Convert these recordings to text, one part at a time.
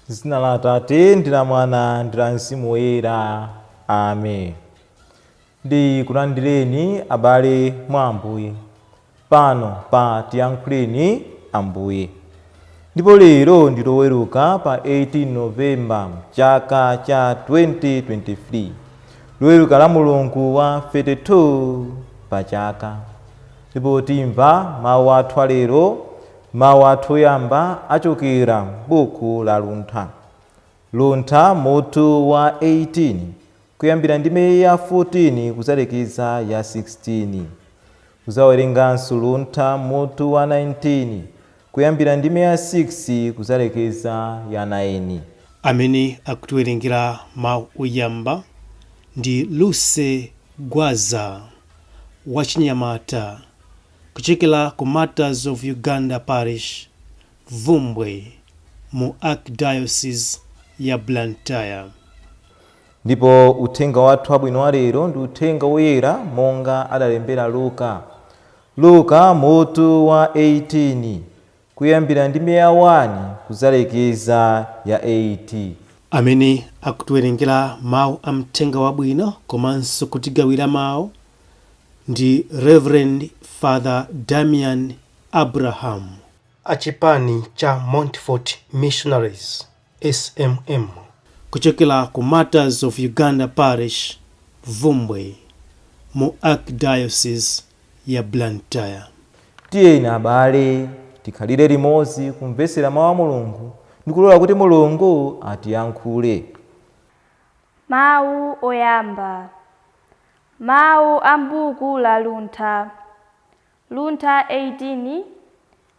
Zina la Atate ndi la Mwana ndi la Mzimu Woyera. Amen. Ndikulandireni abale mwa Ambuye pano pa Tiyankhuleni Ambuye. Ndipo lero ndi Loweruka pa 18 November chaka cha 2023, Loweruka la mulungu wa 32 pa chaka. Ndipo timva mawu athu alero. Mawu athu oyamba achokera m'buku la Luntha. Luntha mutu wa 18 kuyambira ndime ya 14 kudzalekeza ya 16. Kudzawerenganso Luntha mutu wa 19 kuyambira ndime ya 6 kudzalekeza ya 9. Amene akutiwerengera mawu oyamba ndi Lucy Gwaza, wachinyamata kuchokera ku Martyrs of Uganda Parish, Bvumbwe, mu Archdiocese ya Blantyre. Ndipo uthenga wathu wabwino wa lero ndi uthenga woyera monga adalembera Luka. Luka mutu wa 18 kuyambira ndime ya 1 kudzalekeza ya 8. Amene akutiwerengera mawu a mthenga wabwino komanso kutigawira mawu ndi Reverend Father Damian Abraham, achipani cha Montfort Missionaries, SMM, kuchokera ku Martyrs of Uganda Parish, Bvumbwe, mu Archdiocese ya Blantyre. Tiyeni abale tikhalire limodzi kumvetsera mawu a Mulungu ndi kulola kuti Mulungu atiyankhule. Mawu oyamba. Mawu a m'buku la Luntha. Luntha 18,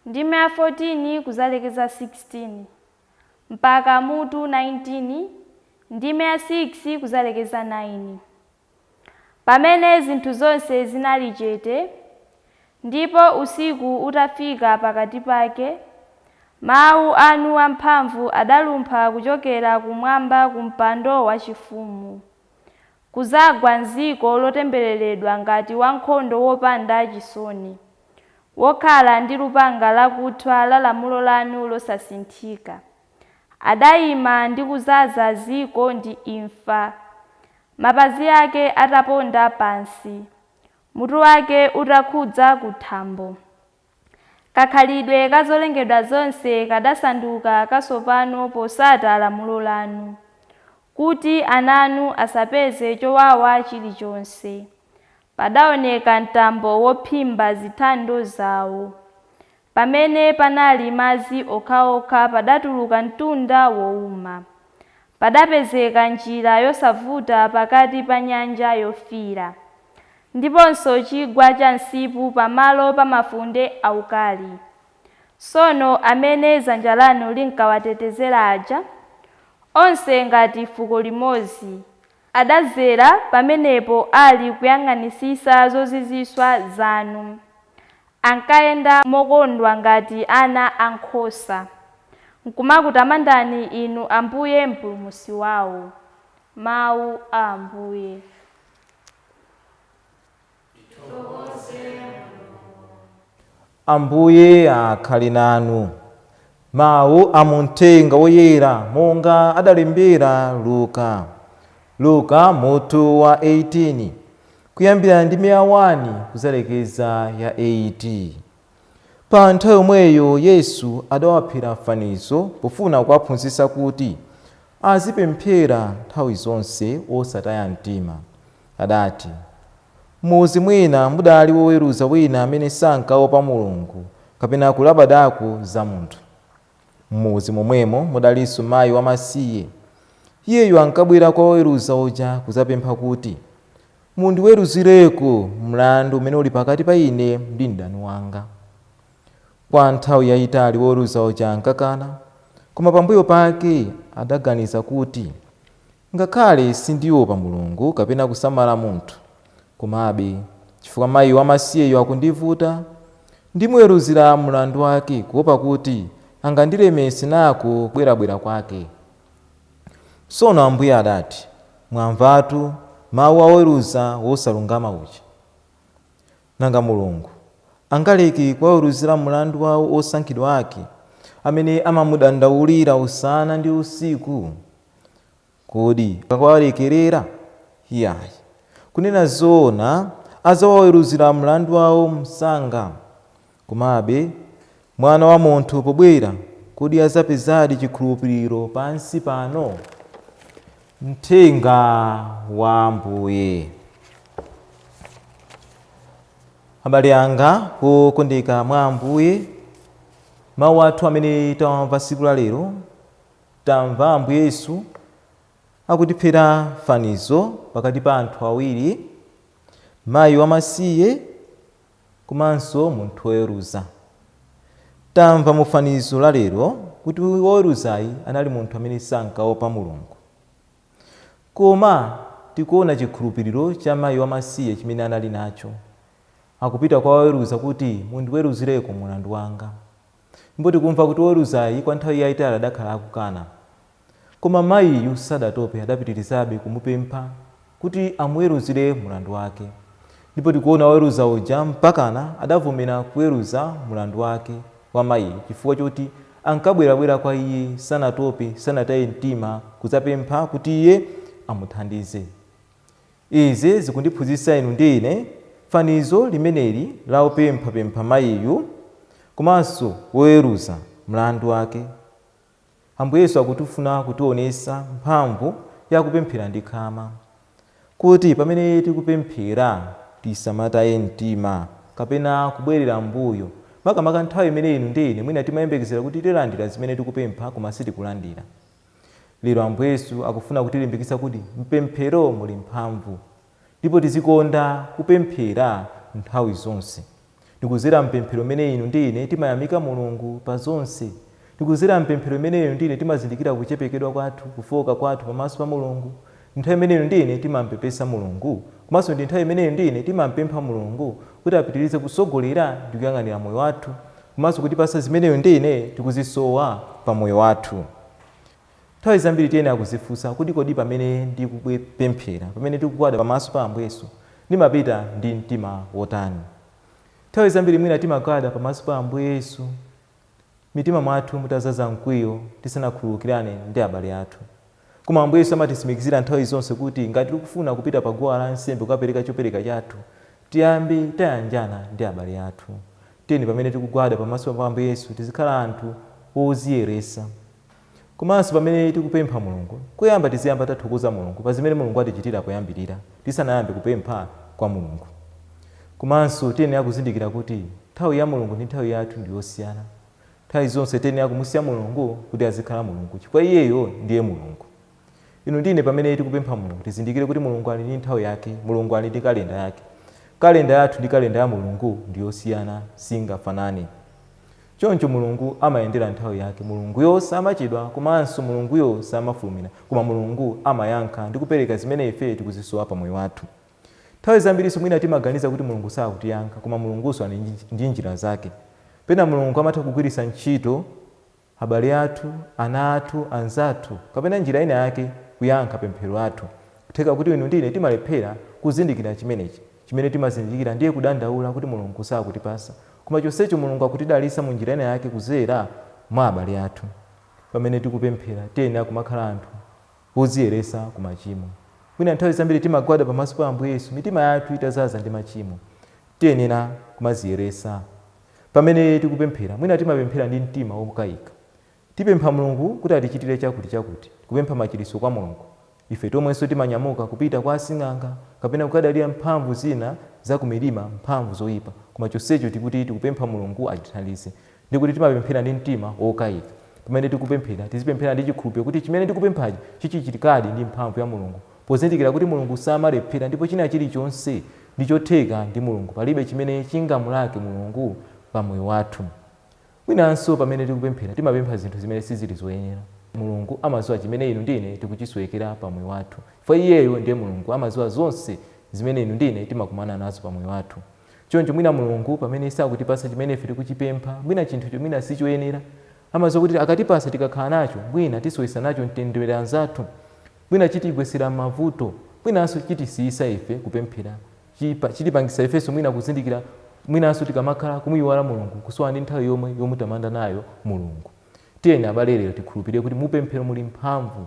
ndime ya 14 kudzalekeza 16, mpaka mutu 19, ndime ya 6 kudzalekeza 9. Pamene zinthu zonse zinali chete, ndipo usiku utafika pakati pake, mawu anu amphamvu adalumpha kuchokera kumwamba ku mpando wachifumu, kuzagwa m'dziko lotembereredwa ngati wankhondo wopanda chisoni, wokhala ndi lupanga lakuthwa la lamulo lanu losasinthika. Adayima ndi kuzaza dziko ndi imfa, mapazi ake ataponda pansi, mutu wake utakhudza kuthambo. Kakhalidwe ka zolengedwa zonse kadasanduka katsopano posata lamulo lanu, kuti ana anu asapeze chowawa chilichonse. Padaoneka mtambo wophimba zithando zawo. Pamene panali madzi okhaokha padatuluka mtunda wowuma. Padapezeka njira yosavuta pakati pa Nyanja Yofiira, ndiponso chigwa cha msipu pamalo pa mafunde aukali. Tsono amene dzanja lanu linkawatetezera aja, onse ngati fuko limodzi, adadzera pamenepo ali kuyang'anitsitsa zozizwitsa zanu. Ankayenda mokondwa ngati ana ankhosa, nkumakutamandani Inu Ambuye Mpulumutsi wawo. Mawu a Ambuye. Ambuye akhale nanu. Mawu a mu Mthenga Woyera monga adalembera Luka. Luka mutu wa 18 kuyambira ndime ya 1 kudzalekeza ya 8. Pa nthawi yomweyo Yesu adawaphera fanizo pofuna kuwaphunzitsa kuti azipemphera nthawi zonse osataya mtima. Adati, M'mudzi mwina mudali woweruza wina amene sankaopa Mulungu kapena kulabadako za munthu. M'mudzi momwemo mudalinso mai wamasiye. Iyeyu ankabwera kwa woweruza uja kudzapempha kuti, Mundiweruzireko mlandu umene uli pakati pa ine ndi mdani wanga. Kwa nthawi yaitali woweruza uja ankakana, koma pambuyo pake adaganiza kuti, Ngakhale sindiopa Mulungu kapena kusamala munthu, komabe chifukwa mai wamasiyeyu akundivuta, ndimuweruzira mlandu wake, kuopa kuti angandilemetse nako kubwerabwera kwake. Tsono Ambuye adati, Mwamvatu mau a woweruza wosalungama uja. Nanga Mulungu angaleke kuwaweruzira mlandu wawo osankhidwa ake, amene amamudandaulira usana ndi usiku? Kodi akawalekerera? Iyayi. Kunena zoona, adzawaweruzira mlandu wawo msanga. Komabe Mwana wa munthu pobwera, kodi adzapezadi chikhulupiriro pansi pano? Mthenga wa Ambuye. Abale anga okondeka mwa Ambuye, mawu athu amene tawamva tsiku la lero, tamva Ambuye Yesu akutiphera fanizo pakati pa anthu awiri, mayi wamasiye komanso munthu woweruza. Tamva mu fanizo la lero kuti woweruzayi anali munthu amene sankaopa Mulungu. Koma tikuona chikhulupiriro cha mayi wamasiye chimene anali nacho. Akupita kwa woweruza kuti, mundiweruzireko mulandu wanga. Ndipo tikumva kuti woweruzayi kwa nthawi yayitali adakhala akukana. Koma mayiyu sadatope, adapitirizabe kumupempha kuti amuweruzire mulandu wake. Ndipo tikuona woweruza uja mpakana adavomera kuweruza mulandu wake wa mayiyu chifukwa choti ankabwerabwera kwa iye, sanatope, sanataye mtima kudzapempha kuti iye amuthandize. Izi zikundiphunzitsa inu ndi ine fanizo limeneli la wopemphapempha mayiyu komanso woweruza mlandu wake. Ambuye Yesu akutifuna kutionetsa mphamvu ya kupemphera ndi khama, kuti pamene tikupemphera tisamataye mtima kapena kubwerera m'mbuyo, makamaka nthawi imene inu ndi ine mwina timayembekezera kuti tilandira zimene tikupempha koma sitikulandira. Lero Ambuye Yesu akufuna kutilimbikitsa kuti m'pemphero muli mphamvu ndipo tizikonda kupemphera nthawi zonse. Ndikudzera m'pemphero imene inu ndi ine timayamika Mulungu pa zonse. Ndikudzera m'pemphero imene inu ndi ine timazindikira kuchepekedwa kwathu, kufooka kwathu pamaso pa Mulungu. Nthawi imene inu ndi ine timampepesa Mulungu, komanso ndi nthawi imene inu ndi ine timampempha Mulungu kuti apitirize kutsogolera ndi kuyang'anira moyo wathu, komanso kutipatsa zimene inu ndi ine tikuzisowa pa moyo wathu. Nthawi zambiri tiyenera kudzifunsa kuti, kodi pamene ndikupemphera, pamene tikugwada pamaso pa Ambuye Yesu, ndimapita ndi mtima wotani? Nthawi zambiri mwina timagwada pamaso pa Ambuye Yesu mitima mwathu mutadzaza mkwiyo, tisanakhululukirane ndi abale athu. Koma Ambuye Yesu amatitsimikizira nthawi zonse kuti ngati tikufuna kupita pa guwa la nsembe kukapereka chopereka chathu, tiyambe tayanjana ndi abale athu. Tiyeni pamene tikugwada pamaso pa Ambuye Yesu tizikhala anthu odziyeretsa. Komanso pamene tikupempha Mulungu, koyamba tiziyamba tathokoza Mulungu pa zimene Mulungu atichitira poyambirira, tisanayambe kupempha kwa Mulungu. Komanso tiyenera kuzindikira kuti nthawi ya Mulungu ndi nthawi yathu ndi yosiyana. Nthawi zonse tiyenera kumusiya Mulungu kuti azikhala Mulungu, chifukwa iyeyo ndiye Mulungu. Inu ndi ine pamene tikupempha Mulungu, tizindikire kuti Mulungu ali ndi nthawi yake, Mulungu ali ndi kalenda yake. Kalenda yathu ndi kalenda ya Mulungu ndi yosiyana, singafanane. Choncho Mulungu amayendera nthawi yake. Mulunguyo samachedwa komanso Mulunguyo samafulumira, koma Mulungu amayankha ndi kupereka zimene ife tikuzisowa pa moyo wathu. Nthawi zambirinso mwina timaganiza kuti Mulungu sakutiyankha, koma Mulungunso ali ndi njira zake. Pena Mulungu amatha kugwiritsa ntchito abale athu, ana athu, anzathu, kapena njira ina yake kuyankha pemphero lathu. Kutheka kuti inu ndi ine timalephera kuzindikira chimenechi. Chimene timazindikira ndiye kudandaula kuti Mulungu sakutipasa. Koma chonsecho Mulungu akutidalitsa mu njira ina yake kudzera mwa abale athu. Pamene tikupemphera tiyenera kumakhala anthu odziyeretsa ku machimo. Mwina nthawi zambiri timagwada pamaso pa Ambuye Yesu mitima yathu itadzaza ndi machimo. Tiyenera kumadziyeretsa. Pamene tikupemphera, mwina timapemphera ndi mtima wokayika. Tipempha Mulungu kuti atichitire chakuti chakuti, kupempha machiritso kwa Mulungu. Ife tomwenso timanyamuka kupita kwa asing'anga kapena kukadalira mphamvu zina za kumidima, mphamvu zoipa, koma chonsecho tikuti tikupempha Mulungu atithandize. Ndi kuti timapemphera ndi mtima wokayika. Pamene tikupemphera, tizipemphera ndi chikhulupiriro kuti chimene tikupemphachi chichitikadi ndi mphamvu ya Mulungu, pozindikira kuti Mulungu samalephera ndipo china chilichonse ndi chotheka ndi Mulungu. Palibe chimene chingamulake Mulungu pa moyo wathu. Mwinanso pamene tikupemphera, timapempha zinthu zimene sizili zoyenera. Mulungu amadziwa chimene inu ndi ine tikuchisowekera pa moyo wathu. Chifukwa Iyeyo ndiye Mulungu, amadziwa zonse zimene inu ndi ine timakumana nazo pa moyo wathu. Choncho mwina Mulungu pamene sakutipatsa chimene ife tikuchipempha, mwina chinthucho mwina sichoyenera. Amadziwa kuti akatipatsa tikakhala nacho, mwina tisowetsa nacho mtendere anzathu, mwina chitigwetsera m'mavuto, mwinanso chitisiyitsa ife kupemphera. Chitipangitsa ifenso mwina kuzindikira, mwinanso tikamakhala kumuiwala Mulungu, kusowa ndi nthawi yomwe yomutamanda nayo Mulungu. Tiyeni abale lero tikhulupirire kuti mupemphero muli mphamvu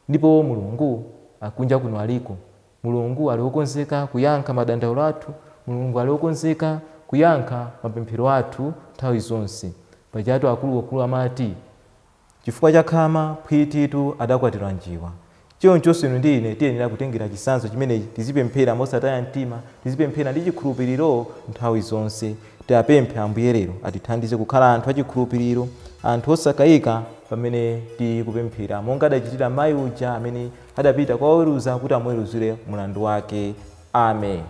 ndipo Mulungu akunja kuno aliko. Mulungu ali wokonzeka kuyankha madandaulo athu, Mulungu ali wokonzeka kuyankha mapemphero athu nthawi zonse. Pajatu akuluakulu amati, Chifukwa cha khama, phwititu adakwatira njiwa. Chonchonso inu ndi ine tiyenera kutengera chitsanzo chimenechi, tizipemphera mosataya mtima, tizipemphera ndi chikhulupiriro nthawi zonse. Tiwapemphe Ambuye lero atithandize kukhala anthu achikhulupiriro, anthu osakayika pamene tikupemphera, monga adachitira mayi uja amene adapita kwa woweruza kuti amuweruzire mlandu wake. Amen.